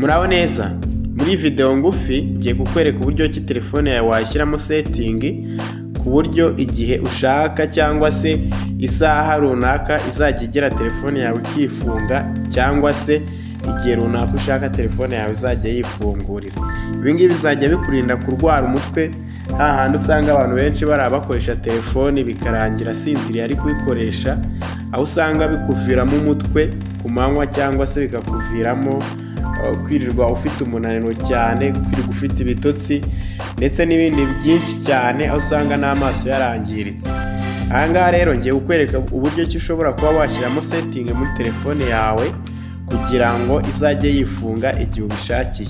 Muraho neza. Muri video ngufi ngiye kukwereka uburyo ki telefone yawe washyiramo setting ku buryo igihe ushaka cyangwa se isaha runaka izajya igera telefone yawe ikifunga, cyangwa se igihe runaka ushaka telefone yawe izajya yifungurira. Ibi ngibi bizajya bikurinda kurwara umutwe, hahandi usanga abantu benshi bari bakoresha telefone bikarangira asinziriye ari kuyikoresha, aho usanga bikuviramo umutwe ku manywa cyangwa se bikakuviramo kwirirwa ufite umunaniro cyane, kwirirwa ufite ibitotsi ndetse n'ibindi byinshi cyane, aho usanga n'amaso yarangiritse. Aha ngaha rero ngiye kukwereka uburyo ki ushobora kuba washyiramo setting muri telefone yawe kugira ngo izajye yifunga igihe ubishakiye.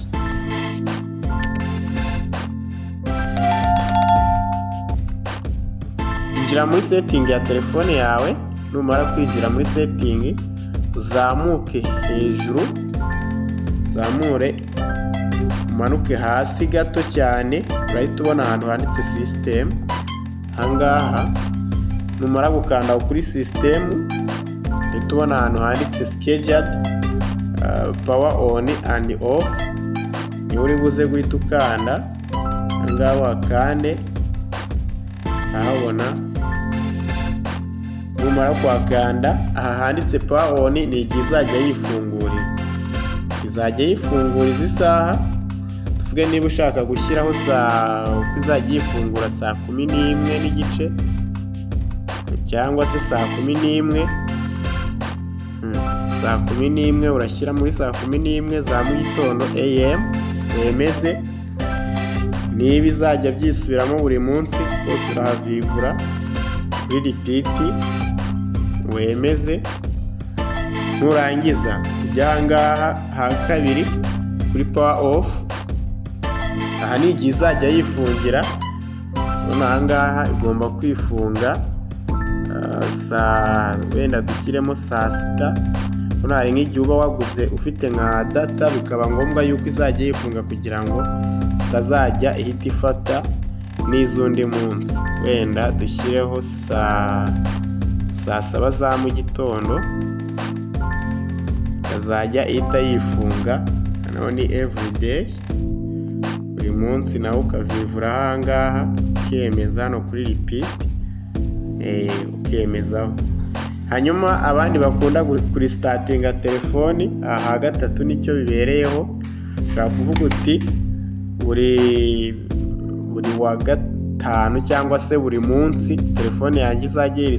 Injira muri setting ya telefone yawe. Numara kwinjira muri setting, uzamuke hejuru, uzamure umanuke hasi gato cyane, urahita ubona ahantu handitse system. Ahangaha numara gukanda kuri system, uhita ubona ahantu handitse scheduled power on and off, niho uri buze guhita ukanda. Ahangaha wakande, urahabona. Numara kuhakanda, aha handitse power on ni igihe izajya yifungurira, izajya yifungura isaha. Tuvuge niba ushaka gushyiraho saa uko izajya yifungura saa 11:30 cyangwa se saa 11, saa 11, urashyira muri saa 11 za mu gitondo AM, wemeze. Niba izajya byisubiramo buri munsi rwose, urahavivura kuri repeat, wemeze. Nurangiza ujya ahangaha ha kabiri kuri power off, aha ni igihe izajya yifungira. None ahangaha igomba kwifunga saa, wenda dushyiremo saa 6. Hano hari nk'igihe uba waguze ufite nka data, bikaba ngombwa yuko izajya yifunga kugira ngo zitazajya ihita ifata n'iz'undi munsi. Wenda dushyireho saa 7 za mu gitondo, ikazajya ihita yifunga. Noneho ni everyday, buri munsi, nawe ukavivura ahangaha, ukemeza hano kuri repeat, ukemezaho. Hanyuma abandi bakunda kurestartinga telefoni, aha gatatu nicyo bibereyeho. Ushobora kuvuga uti buri wa gatanu cyangwa se buri munsi telefone yanjye izajya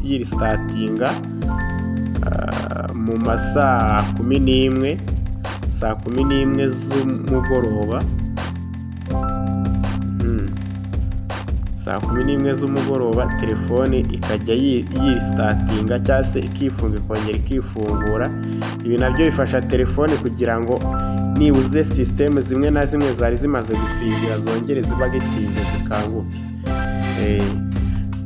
yirestartinga mu ma saa 11, saa 11 z'umugoroba, saa 11 z'umugoroba telefone ikajya yirestartinga cyangwa se ikifunga ikongera ikifungura. Ibi nabyo bifasha telefone kugira ngo nibuze sisiteme zimwe na zimwe zari zimaze gusinzira zongere zibe active, zikanguke.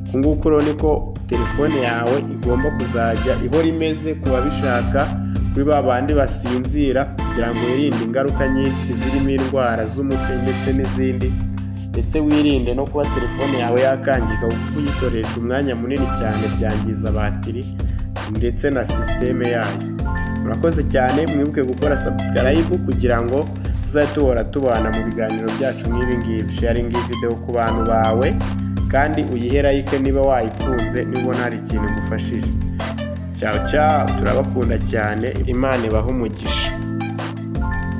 Uku nguku rero niko telefone yawe igomba kuzajya ihora imeze ku babishaka, kuri ba bandi basinzira, kugira ngo wirinde ingaruka nyinshi zirimo indwara z'umutwe ndetse n'izindi, ndetse wirinde no kuba telefone yawe yakangirika, kuko kuyikoresha umwanya munini cyane byangiza batiri ndetse na sisiteme yayo. Murakoze cyane, mwibuke gukora subscribe kugira ngo tuzajye duhora tubana mu biganiro byacu nk'ibi ngibi. Sharinga iyi video ku bantu bawe kandi uyihe like niba wayikunze, niba ubona hari ikintu igufashije. Ciao ciao, turabakunda cyane, Imana ibahe umugisha.